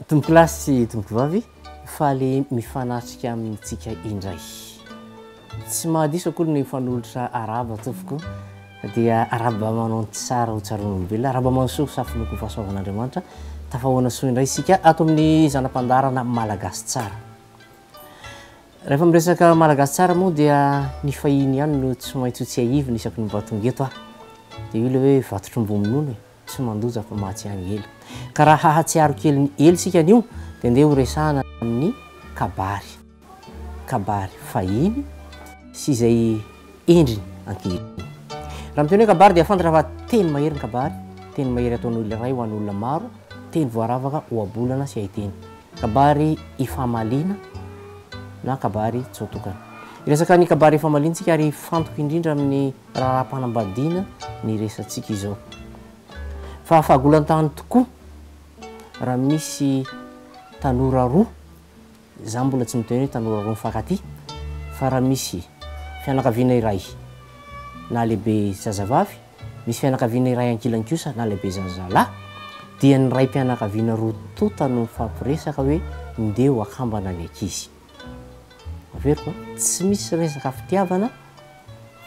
Tompokolahy sy tompokovavy, faly mifanatrika amintsika indray. Tsy mahadiso akory ny mifanolotra arahaba tompoko, dia arahaba manao ny tsara ho tsaroan'olombelona, arahaba manao soa ho safinoko fahasoavan'Andriamanitra. Tafahoana soa indray isika ato amin'ny zana-pandaharana Malagasy Tsara. Rehefa miresaka Malagasy Tsara moa dia ny fahiny ihany no tsy maintsy ho tsiahivina isaky ny mba tonga eto aho. Dia io ilay hoe vatotr'omby minono e. Tsy mandoza fa mahatsiahy ny ela. Ka raha hahatsiaro kely ny ela isika anio dia ndeha ho resahana amin'ny kabary. Kabary fahiny sy izay endriny ankehitriny. Raha miteny hoe kabary dia fantatra fa teny mahery ny kabary, teny mahery ataon'olona iray ho an'olona maro, teny voaravaka ohabolana sy haiteny. Kabary ifamaliana na kabary tsotokana. Hiresaka ny kabary ifamaliana isika ary hifantoka indrindra amin'ny Raharaham-panambadiana ny resatsika izao. Fa fahagolan-tany tokoa raha misy tanora roa, za mbola tsy miteny hoe tanora roa mifankatia, fa raha misy fianakaviana iray na lehibe zazavavy, misy fianakaviana iray ankilany kosa na lehibe zazalahy, dia ny raim-pianakaviana roa tonta no mifampiresaka hoe ndeha ho akambana ny ankizy. Averiko an, tsy misy resaka fitiavana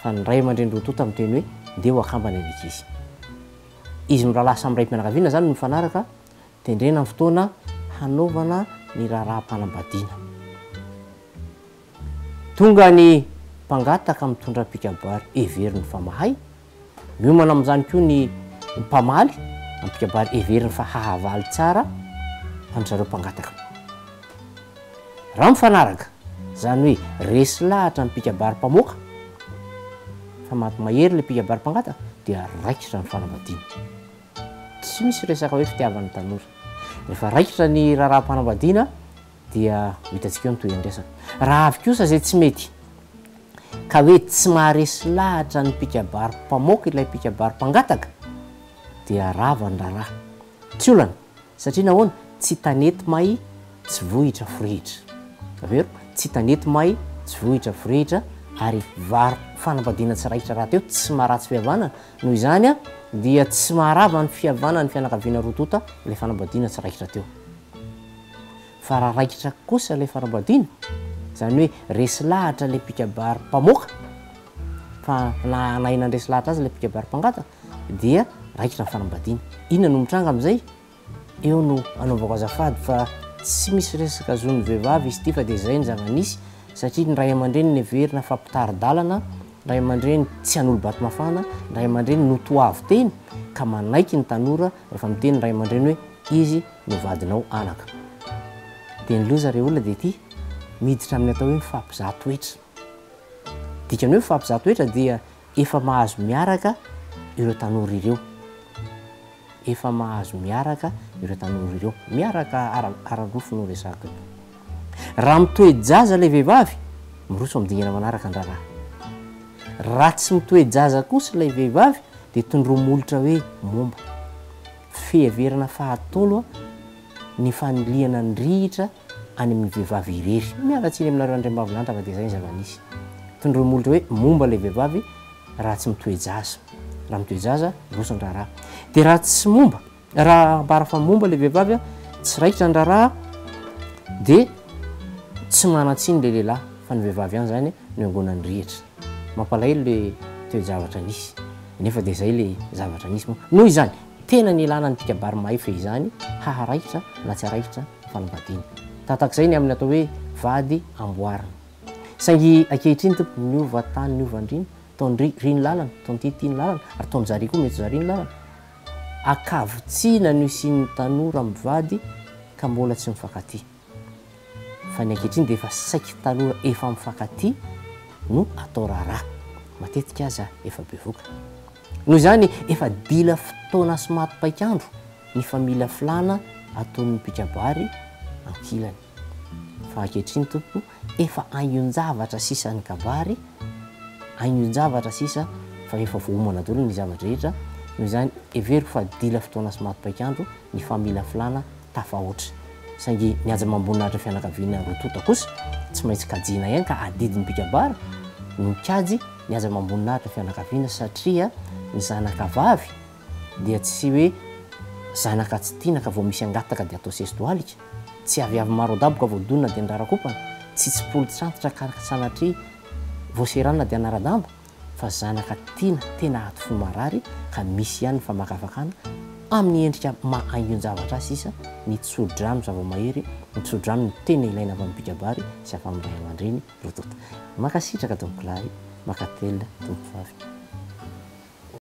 fa ny ray aman-dreny roa tonta miteny hoe ndeha ho akambana ny ankizy. Izy mirahalahy samy raim-pianakaviana izany no mifanaraka, tendrena ny fotoana hanaovana ny raharaham-panambadiana. Tonga ny mpangataka mitondra mpikabary heveriny fa mahay, Miomana amin'izany koa ny mpamaly amin'ny mpikabary heveriny fa hahavaly tsara an-dry zareo mpangataka. Raha mifanaraka, izany hoe resy lahatra ny mpikabary mpamoaka fa maty mahery ilay mpikabary mpangataka dia raikitra ny fanambadiana. Tsy misy resaka hoe fitiavan'ny tanora. Rehefa raikitra ny raharaham-panambadiana dia ho hitantsika eo ny tohin'ny resaka. Raha avy kosa izay tsy mety ka hoe tsy maharesy lahatra ny mpikabary mpamoaka ilay mpikabary mpangataka dia rava ny raharaha. Tsy olana, satria nahoana? Tsy tanety may tsy vohitra forehitra. Averiko, tsy tanety may tsy vohitra forehitra ary vary fanambadiana tsy raikitra rahateo tsy maharatsy fihavanana, noho izany dia tsy maharava ny fihavanan'ny fianakaviana roa tonta ilay fanambadiana tsy raikitra teo. Fa raha raikitra kosa ilay fanambadiana, izany hoe resy lahatra ilay mpikabary mpamoaka, fa na nahay nandresy lahatra azy ilay mpikabary mpangataka, dia raikitra ny fanambadiana. Inona no mitranga amin'izay? Eo no anaovako azafady fa tsy misy resaka zon'ny vehivavy izy ity fa dia izay ny zava-nisy, satria ny ray aman-dreny neverina fa mpitari-dalana, ny ray aman-dreny tsy hanolo-bato mafana, ny ray aman-dreny notoavin-teny ka manaiky ny tanora rehefa miteny ny ray aman-dreny hoe izy no vadinao anaka. Dia ny loza rey olona dia ity, miditra amin'ny atao hoe mifampizaha toetra. Dikany hoe mifampizaha toetra dia efa mahazo miaraka ireo tanora ireo. Efa mahazo miaraka ireo tanora ireo. Miaraka ara-nofo no resahako eto. Raha mitoe-jaza ilay vehivavy, miroso amin'ny dingana manaraka ny raharaha. Raha tsy mitoe-jaza kosa ilay vehivavy dia tondroa molotra hoe momba. Fiheverana fahatelo ny fanilihana ny rihitra any amin'ny vehivavy irery. Miala tsiny aminareo andriambavilanitra fa dia izay ny zava-nisy. Tondroy molotra hoe momba ilay vehivavy raha tsy mitoe-jaza. Raha mitoe-jaza, roso ny raharaha. Dia raha tsy momba, raha ambara fa momba ilay vehivavy, tsy raikitra ny raharaha, dia tsy manan-tsiny ilay lehilahy fa ny vehivavy ihany izany no iangonan'ny rihitra. Mampalahelo ilay toe-javatra nisy. Nefa dia izay ilay zavatra nisy moa. Noho izany, tena nilana ny mpikabary mahay fe izany haharaikitra na tsy haraikitra ny fanambadiana. Tahatak'izay ny amin'ny atao hoe vady amboarina. Saingy ankehitriny tompoko, niova tany niova andriana, taon-dry ry ny lalana, taon-ty ty ny lalana, ary taon-jary koa mety zary ny lalana. Ankavitsiana no isian'ny tanora mivady ka mbola tsy mifankatia. Fa ny ankehitriny dia efa saiky tanora efa mifankatia no atao raharaha. Matetika aza efa bevoka. Noho izany efa dila fotoana sy maty paik'andro ny familafilana ataon'ny mpikabary ankilany. Fa ankehitriny tompoko efa haingon-javatra sisa ny kabary, haingon-javatra sisa fa efa voaomana daholo ny zava-drehetra. Noho izany heveriko fa dila fotoana sy maty paik'andro ny familafilana tafahoatra. Saingy ny haja amam-boninahitry ny fianakaviana roa tonta kosa tsy maintsy kajiana ihany ka adidin'ny mpikabary no mikajy ny haja amam-boninahitry ny fianakaviana satria ny zanaka vavy dia tsy hoe Zanaka tsy tiana ka vao misy angataka dia atao sesi-dohalika, tsy aviavy maro adaboka vao donina dia nirarakompana, tsy tsipolitrantitra ka sanatria vao seranina dia anara-damba, fa zanaka tiana tena ato fo marary ka misy ihany ny famakafakana amin'ny endrika maha haingon-javatra azy sisa, ny tso-drano zava-mahery, ny tso-drano no tena ilaina avy amin'ny mpikabary sy avy amin'ny ray aman-dreny roa tonta. Mankasitraka tompokolahy, mankatelina tompokovavy.